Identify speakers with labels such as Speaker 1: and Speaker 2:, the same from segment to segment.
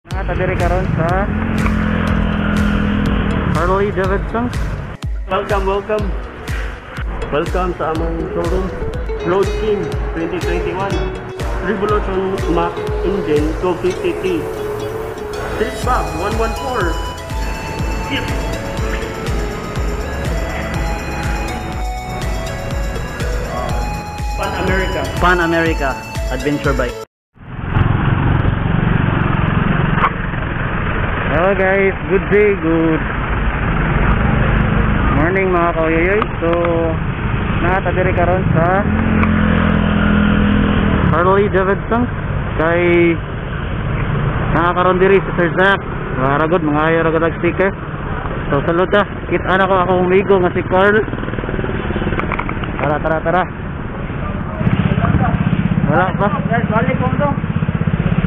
Speaker 1: Naa diri karon sa Harley Davidson.
Speaker 2: Welcome, welcome. Welcome sa among showroom. Road King 2021. Revolution Max Engine 250T. Street Bob 114. Yep. Pan America.
Speaker 3: Pan America Adventure Bike.
Speaker 1: Hello guys, good day, good morning mga kauyoyoy. So, naa ta diri karon sa Harley Davidson kay naa karon diri si Sir Zack. Mga ragod, mga ayaw ragod og sticker. So, salud ta. Kita na ko akong amigo nga si Carl. Tara, tara, tara. Wala pa.
Speaker 2: Guys, balik ko to.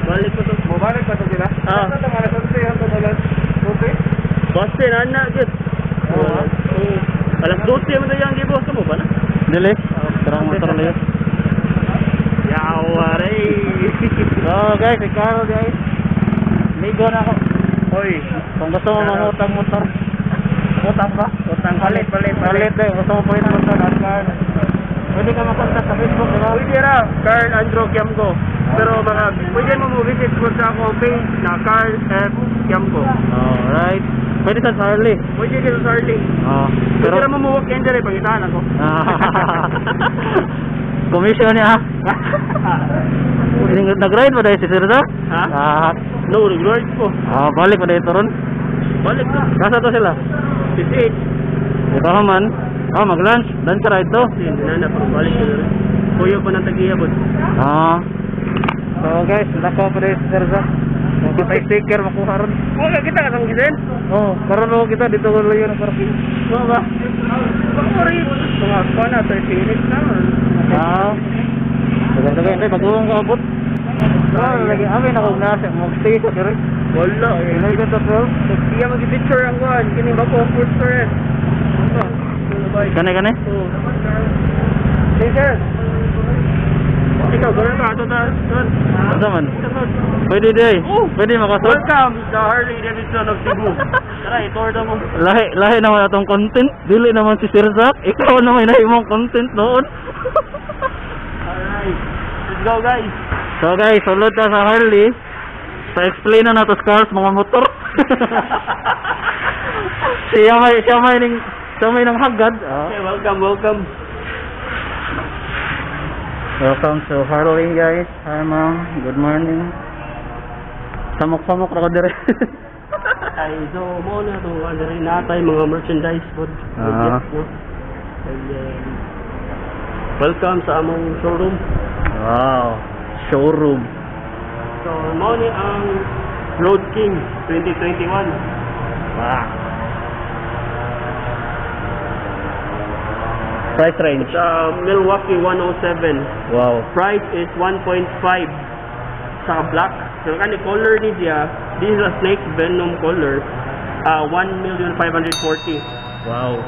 Speaker 2: Balik ko to.
Speaker 1: Mobalik pa to sila?
Speaker 2: Ah. Basta na na gyud.
Speaker 1: Oo.
Speaker 2: Alas 12 man tayo ang gibos mo ba na?
Speaker 1: Dili. Tara motor layo.
Speaker 2: Yawa re.
Speaker 1: So guys, si Carl guys. Migo na ako.
Speaker 2: Hoy,
Speaker 1: Kung gusto mo mangutang motor. Utang ba?
Speaker 2: Utang, palit, palit,
Speaker 1: palit. Eh. Gusto mo palit motor, at Carl. Pwede ka makontak sa Facebook, di ba?
Speaker 2: Pwede ra, Carl Andrew Kiamco. Pero mga pwede mo mo visit ko sa akong page na Carl F. Kiamco.
Speaker 1: Alright. Pwede sa Harley.
Speaker 2: Pwede dito sa Harley.
Speaker 1: Oh,
Speaker 2: Pero
Speaker 1: pero
Speaker 2: pwede ra mo mo walk in dere pangitaan ako.
Speaker 1: Commission niya. Nag-ride ba dahil si Sir Zack?
Speaker 2: Ha?
Speaker 1: Ah,
Speaker 2: No, nag-ride ko.
Speaker 1: ah, balik ba dahil ito ron?
Speaker 2: Balik na.
Speaker 1: Kasa to sila?
Speaker 2: 58.
Speaker 1: Ito man. Oh, mag-lunch. Lunch ride to.
Speaker 2: Hindi na na, pero balik ko na rin. Kuya pa ng tagiya, boss.
Speaker 1: Ah. So guys, nakaw pa dahil si Sir Zack. Kung kita sticker, makuha ron.
Speaker 2: Wala kita ka sang gisen?
Speaker 1: Oh, karon mo kita dito ko layo ng parking.
Speaker 2: Wa ba? Sorry, mga kuha na 30 minutes na.
Speaker 1: Ah. Daghan-daghan tay baguhong kaabot. Ah, lagi amin ako na sa mag-stay sa dire.
Speaker 2: Wala eh.
Speaker 1: 11 to 12.
Speaker 2: Iya mag-picture ang kuan kini ba ko food store.
Speaker 1: Kani kani?
Speaker 2: Oh. Hey sir. Ikaw gano'n ka ato ta.
Speaker 1: Ano man? Pwede day.
Speaker 2: Oh.
Speaker 1: Pwede makasod.
Speaker 2: Welcome sa Harley Davidson of Cebu. Tara, i-tour daw mo.
Speaker 1: Lahi lahi naman atong content. Dili naman si Sir Zack. Ikaw naman imong content noon.
Speaker 2: Alright. Let's go guys.
Speaker 1: So guys, sulod ta sa Harley. Sa explain na nato cars mga motor. Siya may nang hagad. Ah.
Speaker 2: Okay, welcome, welcome.
Speaker 1: Welcome to Harley guys. Hi ma'am, good morning. Samok-samok ra ko dire.
Speaker 2: Ay, so mo na to ano rin natay mga merchandise pod.
Speaker 1: Ah.
Speaker 2: No? And then, welcome sa among showroom.
Speaker 1: Wow, showroom.
Speaker 2: So, mo ni ang Road King 2021.
Speaker 1: Wow. Price range.
Speaker 2: It's Milwaukee 107.
Speaker 1: Wow.
Speaker 2: Price is 1.5 sa black. So, kani color ni siya, this is a snake venom color. 1,540,000.
Speaker 1: Wow.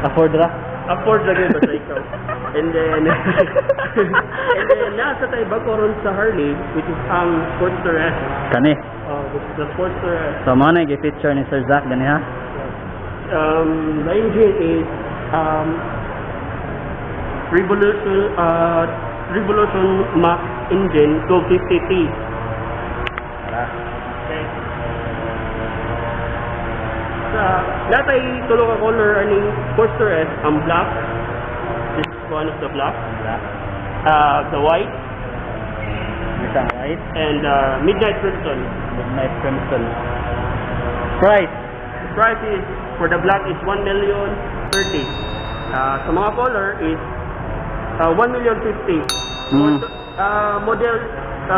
Speaker 1: Afford ra?
Speaker 2: Afford lagi ba sa ikaw? And then, and then nasa tayo bago ron sa Harley, which is ang Sportster S.
Speaker 1: Kani.
Speaker 2: Which is the Sportster S.
Speaker 1: So mo na gi-feature ni Sir Zack gani ha.
Speaker 2: The engine is Revolution Max Engine 250T. Okay. Sa natay tulo ka color aning Sportster S, ang black. This is one of the black.
Speaker 1: Black.
Speaker 2: The white
Speaker 1: Isang white,
Speaker 2: and Midnight Crimson.
Speaker 1: Midnight Crimson. Price.
Speaker 2: The price is for the black is 1,030,000. Sa mga color is 1,050,000. Model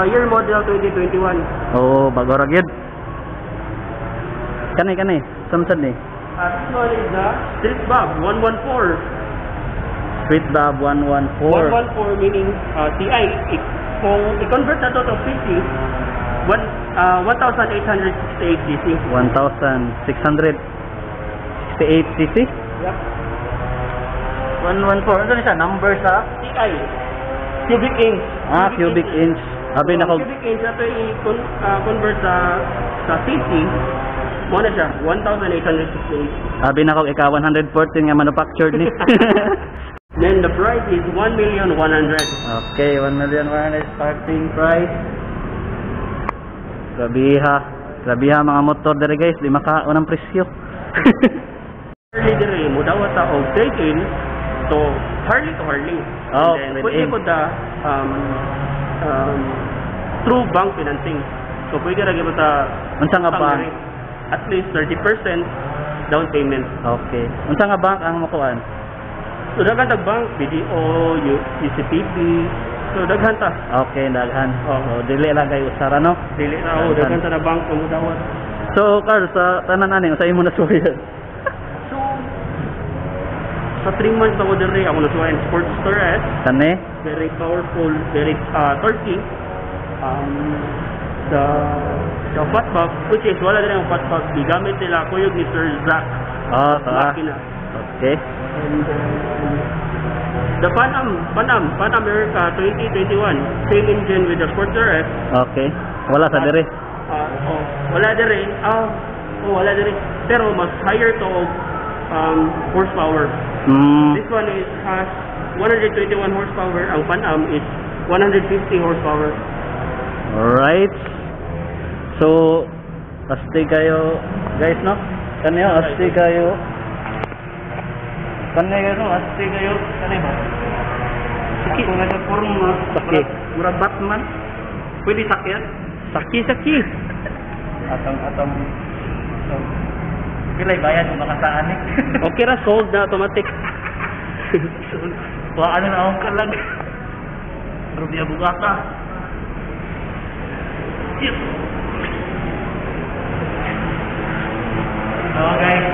Speaker 2: year model 2021.
Speaker 1: Oo, bago ra gyud. Kani kani, samsad ni.
Speaker 2: This one is the Street Bob 114.
Speaker 1: Street Bob 114.
Speaker 2: 114 meaning CI. Kung i-convert na to cc, 1,868 cc.
Speaker 1: 1,668 cc.
Speaker 2: Yep.
Speaker 1: 114. Ano siya? Number sa?
Speaker 2: CI. Cubic inch.
Speaker 1: Ah, cubic inch. Abi na
Speaker 2: Ang
Speaker 1: ko
Speaker 2: cubic inch ato i-convert sa cc, mo na siya 1,868.
Speaker 1: Abi na ko ika 114 nga manufactured ni.
Speaker 2: Then the price is 1,100,000.
Speaker 1: Okay, 1,100,000 starting price. Grabiha. Grabiha mga motor dere guys, di makaon ang presyo.
Speaker 2: Harley diri mo dawat ta og trade in to Harley to Harley.
Speaker 1: Oh,
Speaker 2: And then
Speaker 1: trade
Speaker 2: pwede
Speaker 1: in.
Speaker 2: po ta through bank financing. So pwede ra gyud ta
Speaker 1: Unsa nga bank?
Speaker 2: diri. At least 30% down payment.
Speaker 1: Okay. Unsa nga bank ang makuan?
Speaker 2: So daghan tag bank, BDO, UCPB. So daghan ta.
Speaker 1: Okay, daghan.
Speaker 2: Oh.
Speaker 1: So dili lang kay usara no.
Speaker 2: Dili na oh, daghan ta na bank mo dawat.
Speaker 1: So Carl, sa tanan ani unsa imo nasuwayan?
Speaker 2: So sa 3 months ako diri ako nasuwayan Sportster S,
Speaker 1: Kani?
Speaker 2: Very powerful, very torquey. The fat box, which is wala din ang fat box, gigamit nila kuyog ni Sir Zack
Speaker 1: Oh, sa.
Speaker 2: makina.
Speaker 1: Okay.
Speaker 2: And the Pan Am America 2021, same engine with the Sportster S.
Speaker 1: Okay. Wala sa diri.
Speaker 2: Oh, wala diri. Ah, oh, wala diri. Pero mas higher to og horsepower. This one is has 121 horsepower. Ang Pan Am is 150 horsepower.
Speaker 1: Alright. So, asti kayo, guys, no? Kaniyo, asti kayo. Kaniyo, no? Asti kayo. Kaniyo ba?
Speaker 3: Saki. Kung nasa forma,
Speaker 1: Saki.
Speaker 3: Murag Batman. Pwede sakyan?
Speaker 2: Saki saki.
Speaker 1: Atong, atong, so, pilay bayad kung makasaan eh.
Speaker 2: Okay ra, sold na automatic.
Speaker 1: Wa ano na akong kalag. Rubi abugata. Yes. So guys,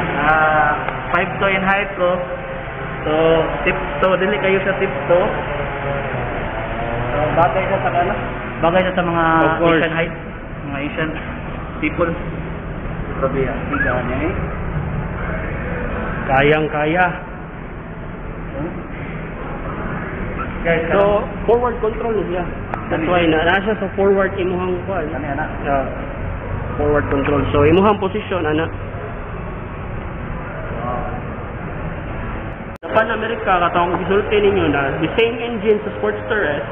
Speaker 1: 5'2 in height ko. So, tip to, dili kayo sa tip to. So, bagay siya sa ano? Bagay siya sa mga
Speaker 2: Of course.
Speaker 1: Asian height, mga Asian people. Grabe ah, tiga niya eh.
Speaker 2: Kayang kaya.
Speaker 1: Guys,
Speaker 2: So forward control niya. That's why na nasa sa forward imuhang kuan.
Speaker 1: ano yan ah?
Speaker 2: Forward control. So imuhang position ana. Sa Pan America katong gisulti ninyo na the same engine sa Sportster S,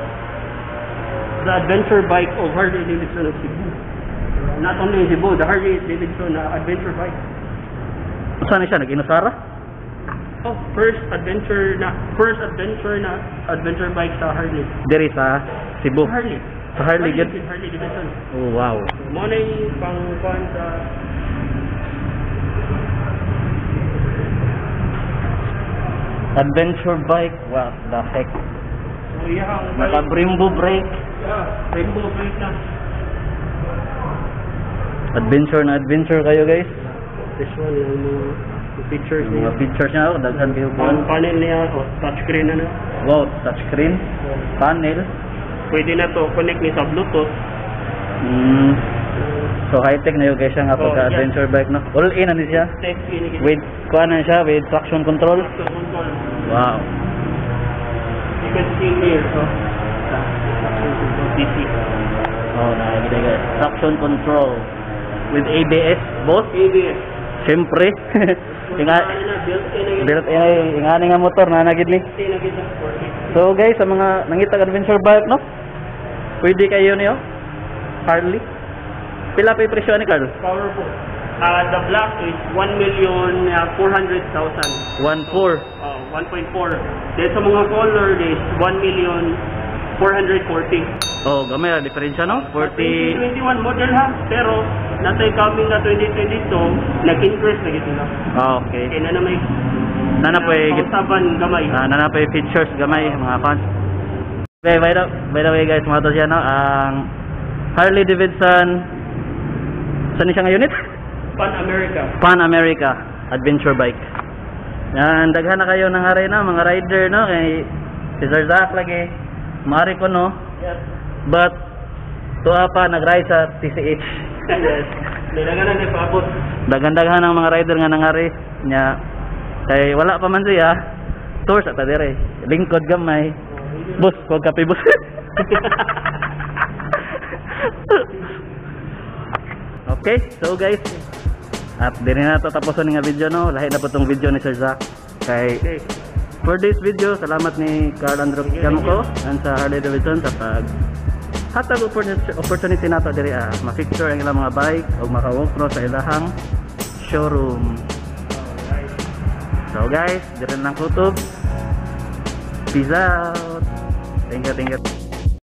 Speaker 2: the adventure bike of Harley Davidson of Cebu. Not only in Cebu, the Harley Davidson adventure bike.
Speaker 1: Saan na siya? Nag-inusara?
Speaker 2: Oh, first adventure na adventure bike sa Harley.
Speaker 1: Diri sa Cebu.
Speaker 2: Harley.
Speaker 1: Sa Harley, gyud.
Speaker 2: Harley Davidson.
Speaker 1: Oh, wow.
Speaker 2: So, mo na yung pang kuan sa
Speaker 1: Adventure bike. What the heck?
Speaker 2: So yeah, ang
Speaker 1: Naka Brembo brake.
Speaker 2: Yeah, Brembo brake na.
Speaker 1: Adventure na adventure kayo guys.
Speaker 2: This one yung mga features
Speaker 1: Yung
Speaker 2: niya.
Speaker 1: mga features niya, oh, daghan kayo po.
Speaker 2: Ang panel niya, oh, touchscreen na na.
Speaker 1: Wow, touchscreen, panel.
Speaker 2: Pwede na to connect ni sa Bluetooth.
Speaker 1: So high-tech na yun guys siya nga
Speaker 2: Oh,
Speaker 1: pagka adventure bike no. All in ano siya?
Speaker 2: Tech ini
Speaker 1: With kuan na siya with traction control.
Speaker 2: Control.
Speaker 1: Wow.
Speaker 2: You can see here, oh. Traction control DC.
Speaker 1: Oh, nakikita guys. Traction control with ABS both.
Speaker 2: ABS.
Speaker 1: Siyempre. Inga
Speaker 2: Built-in na yun.
Speaker 1: built in ingani nga motor na nagid ni.
Speaker 2: Built-in na gid na 480.
Speaker 1: So guys, sa mga nangitag adventure bike no. Pwede kayo niyo. Harley. Pila pa yung presyo ni Carl?
Speaker 2: Powerful. The black is 1,400,000.
Speaker 1: 1.4.
Speaker 2: Oh, 1.4. Then sa mga color is 1,440,000.
Speaker 1: Oh, gamay ra diferensya no? 40.
Speaker 2: 2021 model ha, pero natay coming na 2022, nag-increase na gid nila.
Speaker 1: Ah, okay.
Speaker 2: Kaya na na may
Speaker 1: Nana po eh,
Speaker 2: pausaban gamay.
Speaker 1: Ah, nana pa yung features gamay mga fans. Okay, by the way guys, mga to siya no, ang Harley Davidson, saan siya nga unit?
Speaker 2: Pan America.
Speaker 1: Pan America Adventure Bike. Yan, daghan na kayo ng arena, mga rider no, kay si Sir Zach lagi. Maari ko no.
Speaker 2: Yes.
Speaker 1: But tuwa pa nag-ride sa TCH.
Speaker 2: Yes. Dalaga na ni paabot.
Speaker 1: Daghan-daghan ang mga rider nga nangari nya kay wala pa man siya tour sa ta dire. Lingkod gamay. Boss, wag kape boss. Okay, so guys, at diri na to tapuson nga video, no. Lahi na po tong video ni Sir Zack. Kay for this video, salamat ni Carl Andrew Kiamco and sa Harley Davidson sa pag hatag opportunity nato diri ma-picture ang ilang mga bike o maka-walk through sa ilahang showroom. So guys, diri na lang kutob. Peace out. Thank you, thank you.